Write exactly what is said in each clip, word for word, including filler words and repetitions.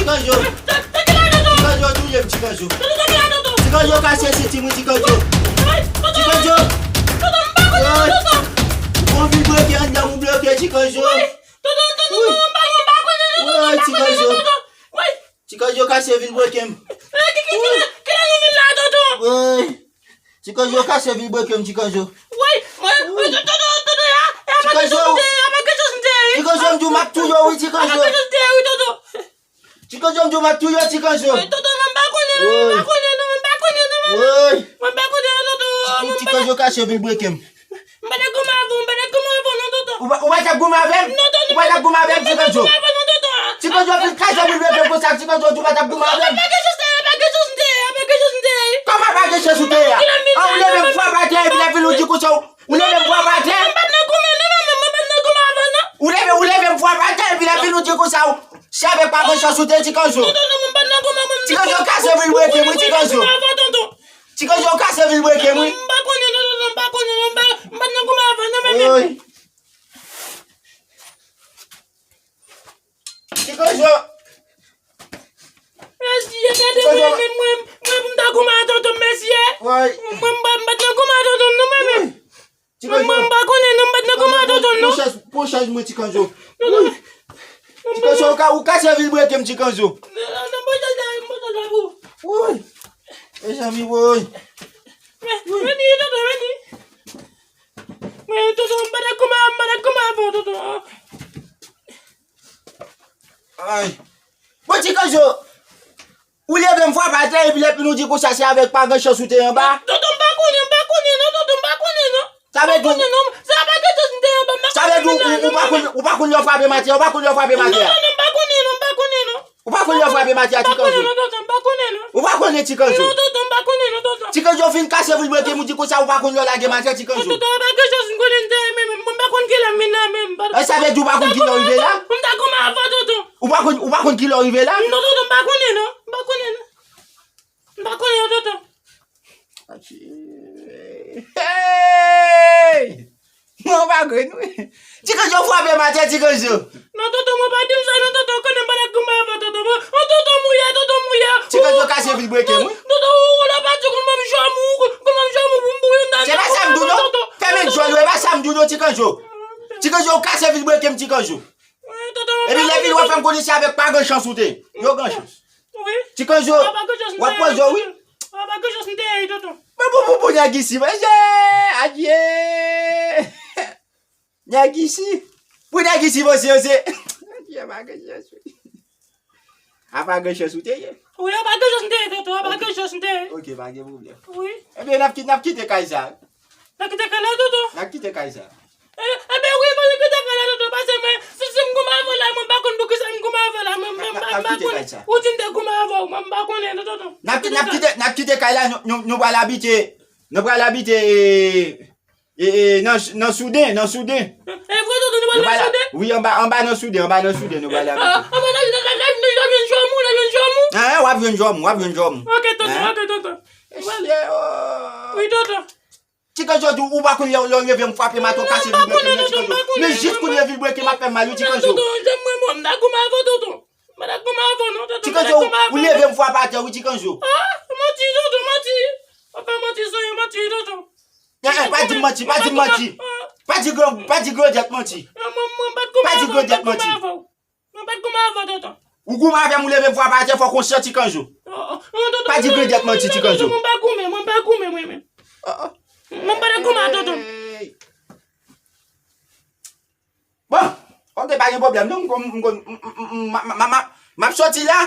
Ti Kanzo. Ti Kanzo touye m, Ti Kanzo. Ti Kanzo kase senti m wi, Ti Kanzo. Ti Kanzo. Woy. Ou gon vilbreké anndan m, ou bloke, Ti Kanzo. Woy, Ti Kanzo. Ti Kanzo kase vilbreké m. Woy. Ti Kanzo kase vilbreké m, Ti Kanzo. Woy, woy, woy, Toto, Toto, ya, ya, Ti Kanzo. Ti Kanzo, m di w m ap touye w wi, Ti Kanzo. Ti Kanzo, m di w m ap touye w, Ti Kanzo. Woy, Toto, mwen pa konnen non, mwen pa konnen non, mwen pa konnen non, mwen pa konnen non, Toto. Ti Kanzo kase vilbreké m. M pa t ap goumen avè w, m pa t ap goumen avè w non, Toto. Ou pa, ou pa t ap goumen avè m? Non, Toto. Ou pa t ap goumen avè m, Ti Kanzo? Ti Kanzo fin kraze vilbreké m konsa, Ti Kanzo, ou pa t ap goumen avè m? Pa gen chans te ye, pa gen chans te ye, pa gen chans te ye. Kòman pa gen chans ou te ye? An, ou leve m frape atè, epi lè vin ou di konsa, ou leve m frape atè. M pa t nan goumen non, manman, m pa t nan goumen avè w non. Ou leve, ou leve m frape atè, epi lè vin ou di konsa, ou, se avèk pa gen chans ou te ye, Ti Kanzo. Non, non, non, m pa t nan goumen, mwen. Ti Kanzo kase vilbreké m wi, Ti Kanzo. Ti Kanzo kase vilbreké m wi. M pa konnen non, non, non, m pa konnen non, m pa, m pa t nan goumen avè w non, mwen menm. Woy. Ti Kanzo. Mesye, gade mwen menm, mwen, mwen pou m ta goumen avè tonton, mesye. Woy. Mwen, m pa, m pa t nan goumen avè tonton non, mwen menm. Ti Kanzo. Mwen, m pa konnen non, m pa t nan goumen avè tonton non. Pran chèz, pran chèz mwen, Ti Kanzo. Non, non. Ti Kanzo, ou ka, ou kase vilbreké m, Ti Kanzo. Non, non, non, mwen te la, mwen te la pou. Woy. Mezanmi, woy. Men, men, tonton, men. Men, tonton, m pa dakò, m pa dakò, m pa dakò, tonton. Ay. Bon, Ti Kanzo, ou leve m frape atè, epi lè pi nou di konsa, se avèk pa gen chans ou te anba? Tonton, m pa konnen, m pa konnen, non, tonton, m pa konnen, non. Sa vle di, m pa konnen, non. Sa pa gen chans m te anba, m pa konnen, non. Sa vle di, ou, ou pa konn, ou pa konn lè w frape m atè, ou pa konn lè w frape m atè. Non, non, non, m pa konnen, non, m pa konnen, non. Ou pa konn lè w frape m atè, Ti Kanzo. M pa konnen, non, tonton, m pa konnen, non. Ou pa konnen, Ti Kanzo. Non, tonton, m pa konnen, non, tonton. Ti Kanzo fin kase vilbreké m, ou di konsa ou pa konn lè w lage m atè, Ti Kanzo. Tonton, pa gen chans m konnen m te, men, men, mwen pa konn kilè m vin la, men, m pa. E, sa vle di ou pa konn kilè w rive la? M ta goumen avè w, tonton. Ou pa konn, ou pa konn kilè w rive la? Non, tonton, m pa konnen, non. M pa konnen, non. M pa konnen, non, tonton. Hey! Mwen pa grenn, wi. Ti Kanzo frape m atè, Ti Kanzo. Non, tonton, mwen pa di m sa, non, tonton. Konnen m pa t ap goumen avè w, tonton. Mwen, oh, tonton, m wi a, tonton, m wi a. Ti Kanzo kase vilbreké m, wi. Tonton, ou, ou la pa di konn ban m jòm ou, konn ban m jòm ou pou m boure m nan. Se pa sa m di w, non. Fèmen djòl ou, e pa sa m di w, non, Ti Kanzo. Ti Kanzo, ou kase vilbreké m, Ti Kanzo. Wi, tonton, mwen pa konnen. Epi lè vin w ap fè m konnen se avèk pa gen chans ou te. Yo gen chans. Wi. Ti Kanzo, w ap poze w, wi. Mwen pa gen chans m te ye, tonton. Men pou, pou, pou nèg isi, mesye, adye. Nèg isi. Pou nèg isi, mesye, se. Adye, pa gen chans, wi. A pa gen chans ou te ye. Wi, a pa gen chans m te ye, tonton, a pa gen chans m te ye. Ok, pa gen pwoblèm. Wi. Ebyen, n ap ki-, n ap kite kay sa. N ap kite kay la, tonton. N ap kite kay sa. E, ebyen wi, mwen kite kay la, tonton, paske mwen, si, si m goumen avè w la, mwen pa konn poukisa m goumen avè w la, mwen, mwen, mwen pa konnen. Ou di m te goumen avè w, mwen, m pa konnen, non, tonton. N ap, n ap kite, n ap kite kay la, nou, nou, nou pral abite, nou pral abite, e, e, e, nan, nan Souden, nan Souden. E vre, tonton, nou pral nan Souden? Wi, anba, anba nan Souden, anba nan Souden, nou pral abite. Anba nan, nan, nan, nan, nan, jòm ou, nan jòm ou? An, w ap jwenn jòm, w ap jwenn jòm. Ok, tonton, ok, tonton. Mesye, oh. Wi, tonton. Ti Kanzo di w pa konn lè, lè w leve m frape m atè w kase vilbreké m nan, Ti Kanzo. Men jis kounye a vilbreké m ap fè m mal wi, Ti Kanzo. Tonton, janm mwen, mwen, m ta goumen avè w, tonton. M pa t ap goumen avè w, non, tonton. Ti Kanzo, ou leve m frape atè wi, Ti Kanzo. Ah, manti, tonton, manti. W ap fè manti, sou yon manti, tonton. Eh, eh, pa di m manti, pa di m manti. Pa di gran, pa di Grandèt manti. Mwen, mwen, mwen pa t goumen avè w, m pa t goumen avè w. Mwen pa t goumen avè w, tonton. Ou goumen avè m, ou leve m frape atè, fò w konsyan, Ti Kanzo. Oh, oh, oh, tonton, pa di Grandèt manti, Ti Kanzo. Mwen pa goumen, mwen pa goumen, mwen menm. Oh, oh. Mwen pa t goumen, tonton. Hey. Bon, ok, pa gen pwoblèm, non, m, m, m, m, m, m, m, m, m, m ap soti la.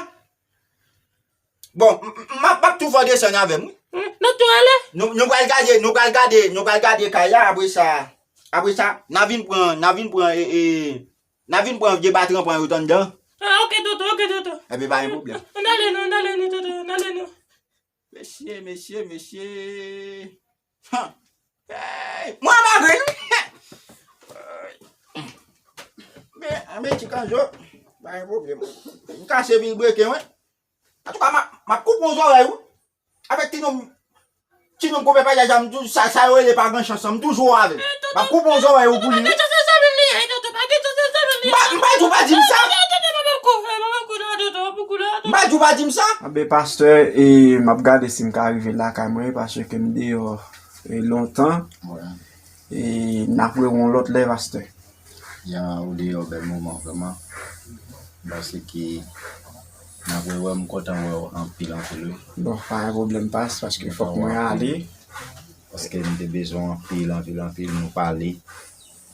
Bon, m, m, m ap, m ap tou fè w desann avè m, wi. Hmm, n ap tou ale? Nou, nou pral gade, nou pral gade, nou pral gade kay la, apre sa, apre sa, n a vin pran, n a vin pran, e, e, n a vin pran vye batran pran yo t anndan. Ah, ok, tonton, ok, tonton. Ebyen, pa gen pwoblèm. Ann ale non, ann ale non, tonton, ann ale non. Mesye, mesye, mesye. Ha. Hey, mwen pa grenn. Men, men Ti Kanzo, pa gen pwoblèm. M kase vilbreké, wi. Antouka, m ap, m ap koupe yon zòrèy, wi. Avèk ti nonm, ti nonm konpè Payaj la, m toujou, sa, sa yo rele pa gen chans, m toujou avè l. M ap koupe yon zòrèy ou pou li, wi. M pa, m pa di w pa di m sa. Ou pa di m sa? Anben, pastè, e, m ap gade si m ka rive lakay mwen, paske m deyò, e, lontan. Wi. E, n ap wè yon lòt lè, pastè. Ya, ou deyò bèl moman, vrèman. M panse ke n ap wè, wè, m kontan wè w anpil, anpil, wi. Bon, pa gen pwoblèm, pas, paske fòk mwen ale. Paske m te bezwen anpil, anpil, anpil, nou pale.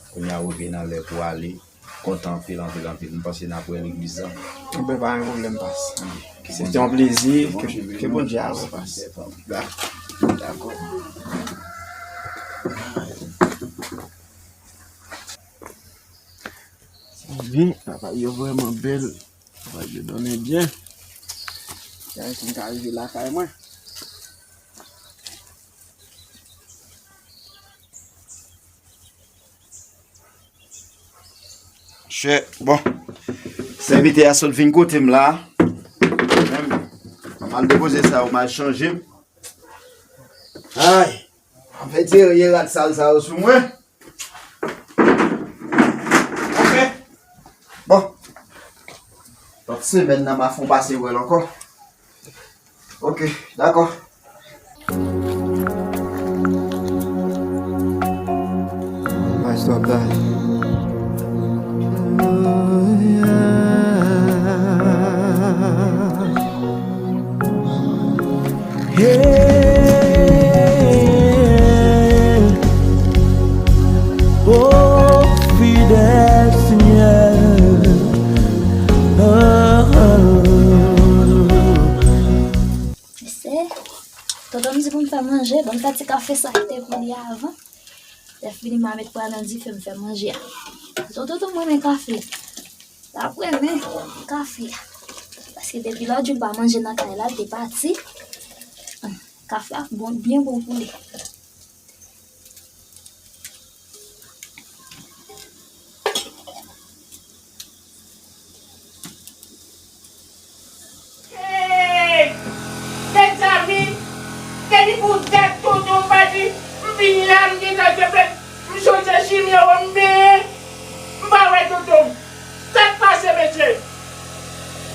Kounye a ou vin nan lè pou ale. Kontan anpil, anpil, anpil. M panse n ap wè legliz la. Anben, pa gen pwoblèm, pas. Se te yon plezi. Ke, ke Bondye avè w, pas. Dakò. Byen, travay yo vrèman bèl. Travay yo donnen byen. Gade si m ka rive lakay mwen. Chè, bon. Sèvitè a sot vin kote m la. Menm, m al depoze sa yo, m al chanje. Ay, m fè tire rad sal sa yo sou mwen. Ok. Bon. Lòt semèn nan, m a fè yon pase wè l ankò. Ok, dakò. Nice one, guys. Hey, oh, fidèl Senyè. Oh, oh. Mesye, tonton m di pou m fè manje, ban m fè ti kafe sa ki te pou li avan. Lè fini, m a met pwa nan dife, m fè manje a. Tonton, tonton m renmen kafe. L ap renmen kafe a. Paske depi lòt jou l pa manje nan kay la, l te pati. Kafe a bon, byen bon pou li. Hey! Mezanmi, depi pou dat tonton m pa di, m vin la, m gentan te fè, m sonje chimye yo m benyen, m pa wè tonton m. Sa k pase, mesye?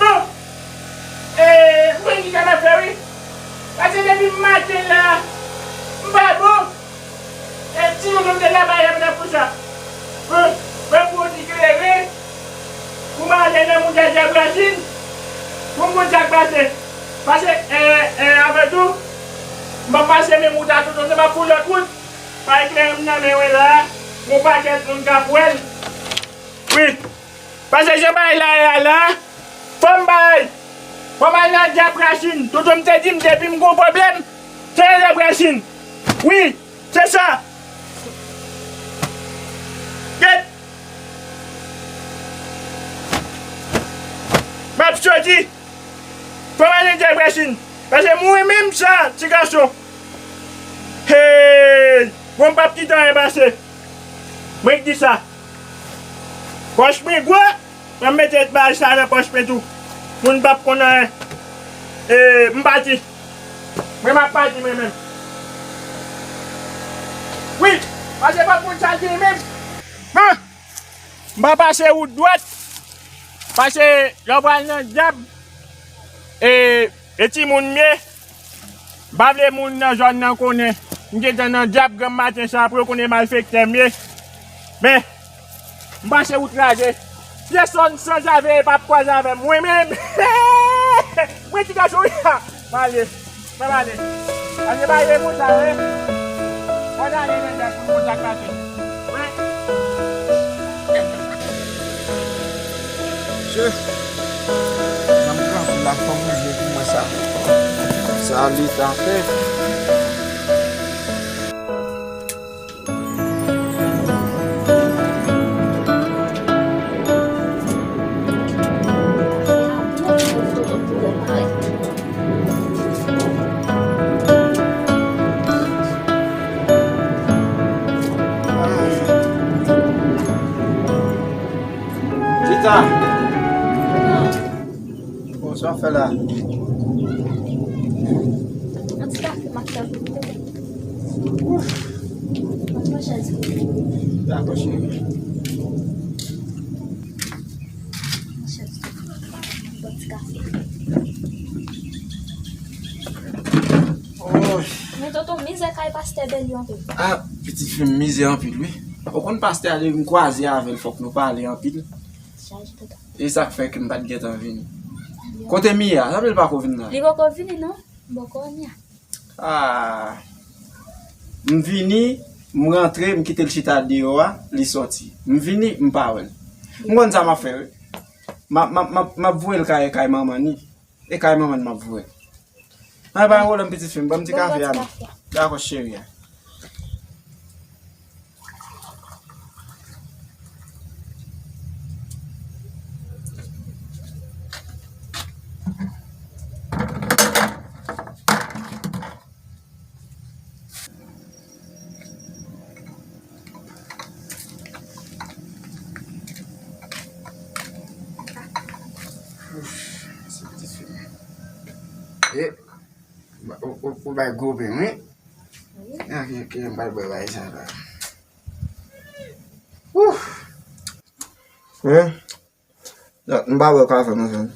Bon, e, mwen ki ka nan fè, wi. Paske depi maten la, m pa bon. E ti tonton m te travay avè m nan pou sa. Bon, mwen pwodui kleren pou m ale nan mouda Dyabrachin pou m konn sa k pase. Paske, e, e, avè tou, m ap pase menm wout a tonton, se m ap fè yon lòt wout. Bay kleren m nan men mwen la, yon pakèt moun k ap wè l. Wi. Paske jan bagay la ye a la, fò m bay. Fò m al nan Dyabrachin. Tonton m te di m depi m gon pwoblèm, se nan Dyabrachin. Wi, se sa. Gèt. M ap soti. Fò m al nan Dyabrachin. Paske mwen menm sa, ti gason. Hey! Bon, m p ap kite anyen pase. Mwen k di sa. Pòch mwen gwo, m ap mete bagay sa nan pòch mwen tou. Moun p ap konn anyen. E, m pati. Mwen, m ap pati, mwen menm. Wi, paske fòk moun sa di li menm. Huh! M pa pase wout dwat, paske lè w pral nan dyab, e, e timoun m ye, m pa vle moun nan zòn nan konnen m gentan nan dyab granm maten sa, pou yo konnen malfektè m ye. Men, m pase wout lage. Pyès moun san zave pa p kwaze avè m. Mwen menm, mwen ti gason wi. M ale. Mwen ale. Pase pa ye konsa, wi. Bòn ane nan dèt pou nou kontak pase. Wi. Mesye, nan m kanpe la, fò m rive pou mwen sa. Sa li ta fè. Tita! Bon, sa w ap fè la? Yon ti kafe m ap fè pou ou. Ouf! Pran chèz ou. Dakò, cheri. Pran chèz ou. Kafe. Oy. Men tonton, mizè kay pastè bèl yo anpil. Ah, pitit fi m mizè anpil, wi. Ou konn pastè a, depi m kwaze avè l, fòk nou pale anpil. Chaje tonton. E sa k fè ke m pa t gentan vini. Kote Mia? Sa vle l pa ko vin la? Li poko vini, non. M poko wè Mia. Ah. M vini, m rantre, m kite l chita deyò a, li sòti. M vini, m pa wè l. M konn sa m ap fè, wi. M ap, m ap, m ap, m ap voye l kay, kay manman ni. E kay manman ni m ap voye l. Mwen pa wè l, pitit fi m, ban m ti kafe a non. Dakò, cheri a. Ouf, se pitit fi m. E, ou, ou, ou bay gwo pen, wi. Wi. Ah, ki, ki, m pral bwè bagay sa la. Ouf. Wi. M pa bwè kafe, non, frè m.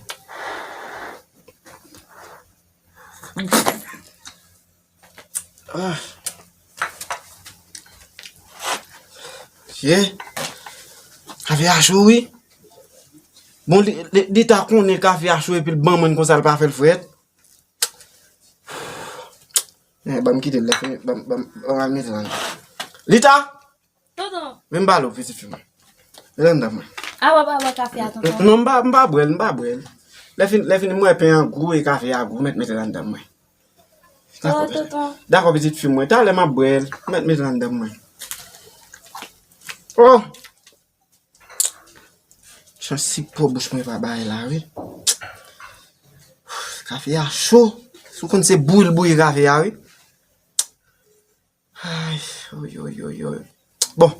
Ah. Ye. Kafe a cho, wi. Bon, li, li, li ta konnen kafe a cho epi l ban mwen konsa, l pa fè l frèt. Eh, ban m kite l, lè fini, ban m, ban m, ban m al mete l anndan. Lita! Tonton. Men m pale w, pitit fi mwen. Mete l anndan mwen. A, w ap bwè kafe a, tonton? Non, m pa, m pa bwè l, m pa bwè l. Lè fini, lè fini, m wè pen an gou e kafe a gou, mèt mete l anndan mwen. Oh, dakò, tonton. Dakò, pitit fi mwen. Talè m ap bwè l. Mèt mete l anndan mwen. Oh! Jan sik po bouch mwen pa bay la, wi. Kafe a cho. Si w konn se bouyi l bouyi kafe a, wi. Ay, oy, oy, oy, oy. Bon,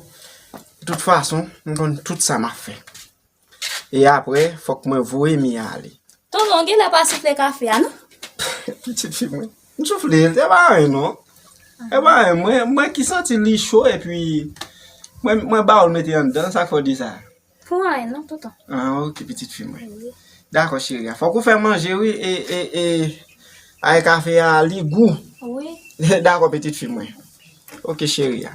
de tout fason, m konn tout sa m ap fè. E apre, fòk mwen voye Mia ale. Tonton, genlè pa soufle kafe a, non? Pitit fi mwen. M soufle l, se pa anyen, non. Se pa anyen, mwen, mwen ki santi li cho, epi mwen, mwen ba w l mete anndan, sa k fè w di sa? Pou anyen, non, tonton. Ah, ok, pitit fi mwen. Wi. Dakò, cheri a. Fòk ou fè manje, wi, e, e, e, ay kafe a, li gou. Wi. Dakò, pitit fi mwen. Ok, cheri a.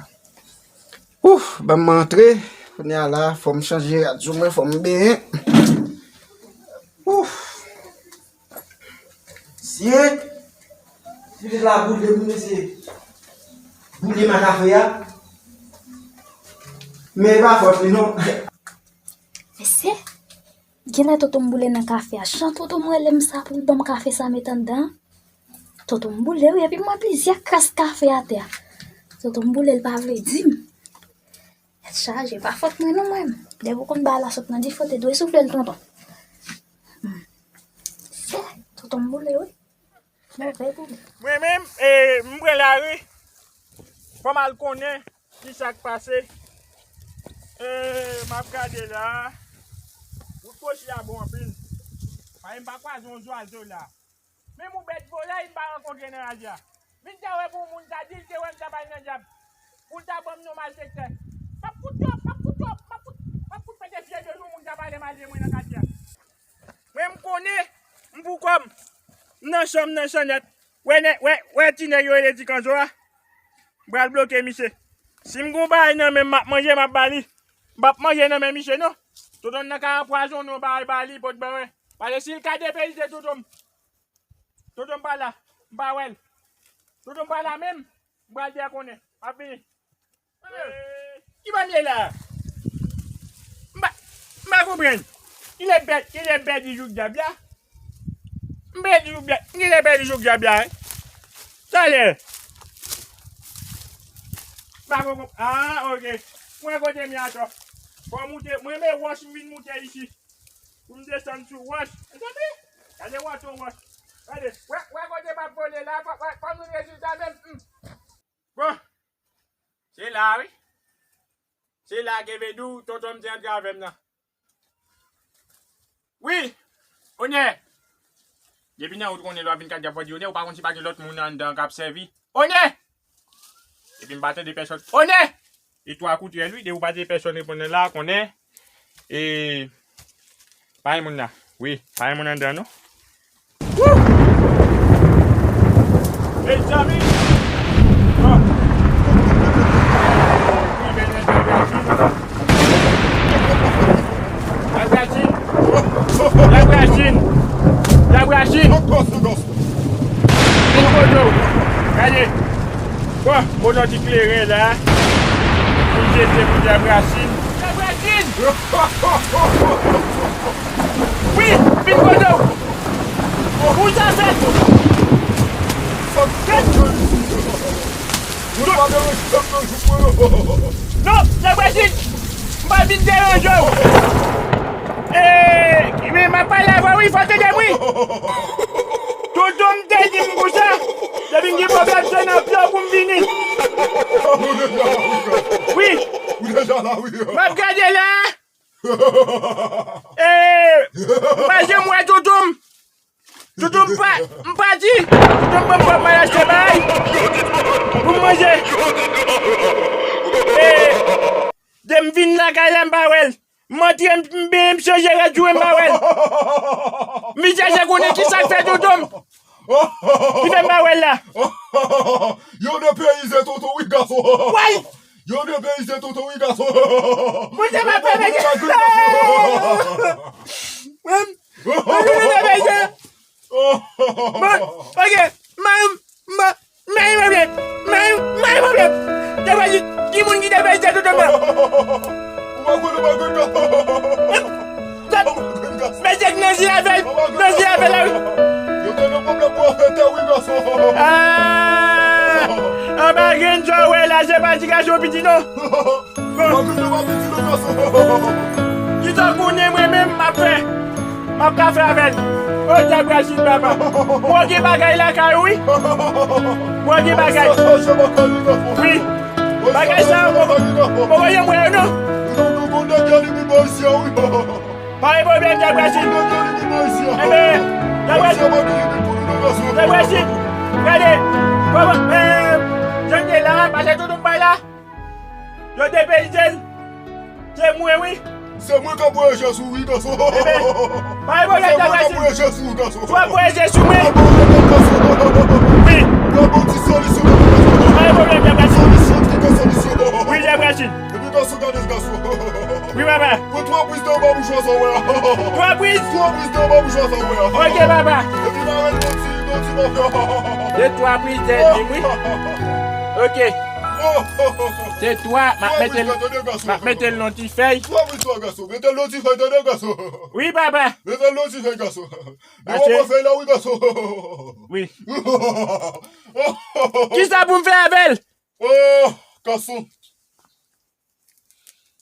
Ouf, ban m antre. Kounye a la, fò m chanje rad sou mwen, fò m benyen. Ouf. Mesye, pitit la boule, wi, mesye. Boule nan kafe a. Men e pa fòt li, non. Mesye, genlè tonton m boule nan kafe a. Jan tonton m rele m sa pou l ban m kafe sa met anndan. Tonton m boule, wi, epi m wè plizyè kras kafe atè a. Tonton m boule, l pa vle di m. Tèt chaje, pa fòt mwen non, mwen. Depi w konn bagay la sot nan difo, te dwe soufle l, tonton. Hmm. Se, tonton m boule, wi. Move boule. Mwen menm, e, m pran lari. Fò m al konnen kisa k pase. E, m ap gade la. Wout Kwochi a bon anpil. Paske m pa kwaze yon zwazo la. Menm yon bèt volèy m pa rankontre nan raje a. Vin ta wè pou yon moun ta di l te wè m t ap al nan dyab. Pou l ta ban m non malfektè. M ap fout yo, m ap fout yo, m ap fout, m ap fout pete fye de yon moun ta pale mal de mwen nan katye a. Mwen m konnen, m pou kò m. M nan chan, m nan channèt. Wè nè, wè, wè ti nèg yo rele Ti Kanzo a. M pral bloke misye. Si m gon bagay nan men m, m ap manje, m ap ba li. M p ap manje nan men misye non. Tonton nan ka anpwazonnen yon bagay ba li, pot ban mwen. Paske si l ka depeyite tonton m. Tonton m pa la. M pa wè l. Tonton m pa la menm. M pral dèkonnen. M ap vini. Ki bagay m ye la? M pa, m pa konprann. Kilè m pèdi, kilè m pèdi jouk dyab la? M pèdi jouk dyab, kilè m pèdi jouk dyab la, wi? Talè. M pa konprann. Ah, ok. Mwen kote m ye atò. Fò m moute, mwen men wòch m vin moute isi. Pou m desann sou wòch. Mezanmi, gade wòch yon wòch. Gade, wè, wè kote m ap vole la, fò, fò, fò nou rezilta menm. Hmm. Bon. Se la, wi. Se la ke vin di w, tonton m te antre avè m nan. Wi. Onè. Depi nan wout konnen lè w ap vin kat dyab fò di onè, ou pa konn si pa gen lòt moun anndan k ap sèvi. Onè! Epi m pa tande pèsòn. Onè! E twa kout rèl wi, depi w pa tande pèsòn reponn nan la, konnen. E pa gen moun la. Wi, pa gen moun anndan non. Woo! Mezanmi! Bon. Yabrachin! Yabrachin! Yabrachin! Vin kote w! Gade! Bon, bon, yon ti kleren la. Pou jete pou Yabrachin. Yabrachin! Wi, vin kote w. Ou sa fèt? Sa fèt? Ou pa gen respè pou joup mwen yo. Non, Yabrachin, m pa vin deranje w. E, men m ap pale avè w, wi, fò w tande m, wi. Tonton m te di m konsa, depi m gen pwoblèm, se nan pye w pou m vini. Wi. Ou deja la, wi. M ap gade la. E, m pa janm wè tonton m. Tonton m pa, m pati. Tonton m ban m kòb m al achte bagay pou m manje. E, de m vin lakay la, m pa wè l. M antre, m, m, m chanje rad joure, m pa wè l. M vin chèche konnen ki sa k fè tonton m. Ki fè m pa wè l la. Yo depeyize tonton wi gason. Way! Yo depeyize tonton wi gason. Mwen se pa fè mwen. Mwen, mwen se depeyize. Bon, ok. Mwen, mwen, mwen, mwen, mwen, mwen, mwen. Depeyize, ki moun ki depeyize tonton m la? Ou pa konn, ou pa konn. Mesye k nan zye avè l, nan zye avè l la, wi. Yo te nan pwoblèm pou afè tè, wi, gason. Ah! Anba grenn sa w wè la, se pa ti gason piti, non. Ou pa konn, ou pa piti, non, gason. Kisa w konnen mwen menm m ap fè? M ap ka fè avè l. O, Yabrachin, papa. Mwen gen bagay lakay ou, wi. Mwen gen bagay. Wi. Bagay sa yo, poko, poko janm wè yo, non. Pa gen pwoblèm, Yabrachin. Enben, Yabrachin. Yabrachin. Gade. Kòman, eh, jan l ye la, pase tout yon bay la. Yo depeyize l. Se mwen, wi. Se mwen k ap voye Jezi, wi, gason. Enben, pa gen pwoblèm, Yabrachin. Se mwen k ap voye Jezi, gason. W ap voye Jezi, wi. Wi. Yo bon ti solisyon, gason. Pa gen pwoblèm, Yabrachin. Solisyon, ki gen solisyon. Wi, Yabrachin. Epi gason, gade gason. Wi, papa. Pran twa priz nan anba mouchwa sa w wè a. Twa priz? Twa priz nan anba mouchwa sa w wè a. Ok, papa. Epi la rèl yon ti, yon ti mafya. De twa priz dèyè wi. Ok. Se twa, m ap mete l, m ap mete l nan ti fèy. Twa priz twa gason. Mete l nan ti fèy, tande gason. Wi, papa. Mete l nan ti fèy, gason. Mache. Mete fèy la, wi, gason. Wi. Kisa pou m fè avè l? Oh, gason.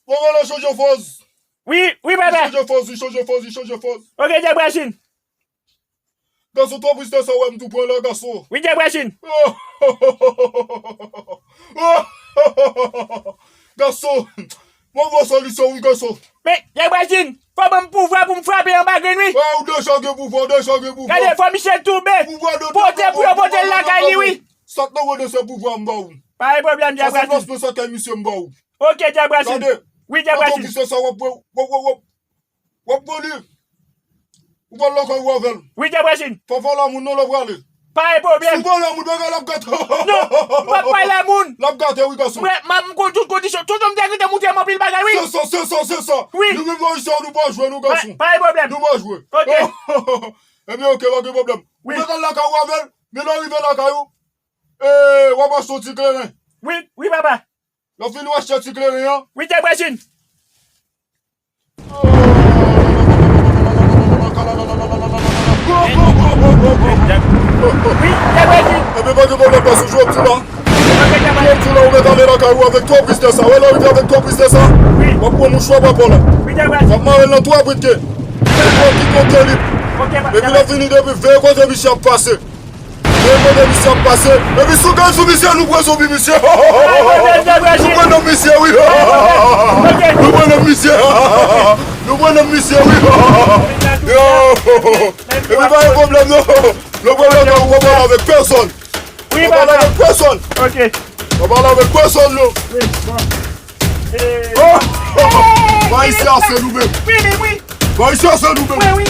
Bon, bon, la chanje fòs. Wi, wi, papa. Li chanje fòs, li chanje fòs, li chanje fòs. Ok, Yabrachin. Gason, twa priz sa w wè m tou pran la, gason. Wi, Yabrachin. Gason, mwen pran solisyon, wi, gason. Men, Yabrachin, fò ban m pouvwa pou m frape anba grenn, wi. Ah, ou deja gen pouvwa, ou deja gen pouvwa. Gade, fò misye tonbe. Pote pou yo pote l lakay li, wi. Sa k nan wè de se pouvwa m ba ou. Pa gen pwoblèm, Yabrachin. Sa se plas mwen sa kay misye m ba ou. Ok, Yabrachin. Gade. Wi, Yabrachin. Atò, ki se sa w ap, w ap, w ap, w ap, w ap pran li. Ou pral lakay ou avè l. Wi, Yabrachin. Fò w pa lamoun non lè w prale. Pa gen pwoblèm. Si w pa lamoun, bagay l ap gate. Non, m p ap pale a moun. L ap gate, wi, gason. Mwen, m, m konn tout kondisyon. Tonton m te gentan montre m anpil bagay, wi. Se sa, se sa, se sa. Wi. Nou menm Ayisyen, nou pa jwe, nou, gason. Pa, pa gen pwoblèm. Nou pa jwe. Ok. Ebyen, ok, pa gen pwoblèm. Wi. Ou mèt al lakay ou avè l, men lè w rive lakay ou, e, w ap achte yon ti kleren. Wi, wi, papa. Lè w fin ou achte ti kleren an. Wi, Yabrachin. Wi, Yabrachin. Ebyen, pa gen pwoblèm, gason, jodi la. Ok, Yabrachin. Jodi la, ou mèt ale lakay ou avèk twa priz de sa. Wè, lè w rive avèk twa priz de sa, wi, w ap pran mouchwa pa w la. Wi, Yabrachin. W ap mare l nan twa brit ke. Twa ki kote li. Ok, pa. Epi lè w vini depi veye kote misye ap pase. Veye kote misye ap pase. Epi si w gade sou misye, nou pran sou vi misye. Nou pran nan misye, wi. Nou pran nan misye. Nou pran nan misye, wi. Yo. Epi pa gen pwoblèm, non. Nou pran nan, nou pa pale avèk pèsonn. Wi, papa. Nou pa pale avèk pèsonn. Ok. Nou pa pale avèk pèsonn, non. Wi, bon. Oh! Ba isi a se nou menm. Wi, wi, wi. Ba isi a se nou menm. Wi, wi.